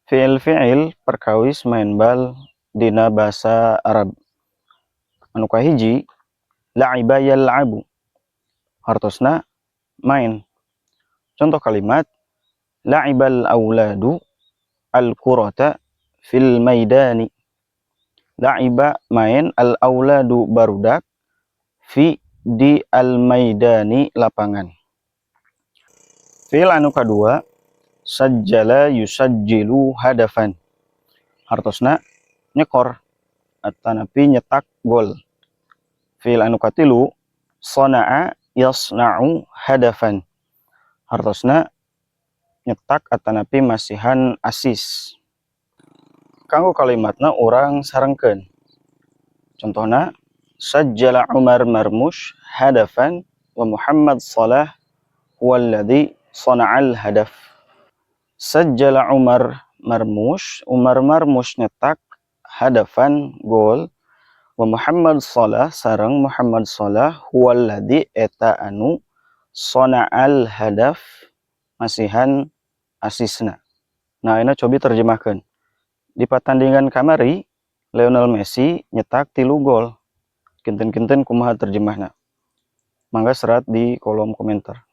Fiil-fiil perkawis maen bal dina basa Arab. Anu kahiji, la'iba yal'abu, hartosna main. Contoh kalimat, la'ibal auladu al-kurata fil maidani. La'iba main, al auladu barudak, fi di, al maidani lapangan. Fiil anu kadua, sajjala yusajjilu hadafan, hartosna nyekor atanapi nyetak gol. Fiil anu katilu, sona'a yasna'u hadafan, hartosna nyetak atanapi masihan asis. Kanggo kalimatna urang sarengkeun. Contohna, sajjala Umar Marmush hadafan wa Muhammad Salah huwa alladhi sana'al hadaf. Sajjala Umar Marmush, Umar Marmush nyetak, hadafan gol, wa Muhammad Salah sareng Muhammad Salah, huwa alladhi eta anu, sona'al hadaf masihan asisna. Nah, ini cobi terjemahkan. Di pertandingan kamari, Lionel Messi nyetak 3 gol. Kinten-kinten kumaha terjemahna? Mangga serat di kolom komentar.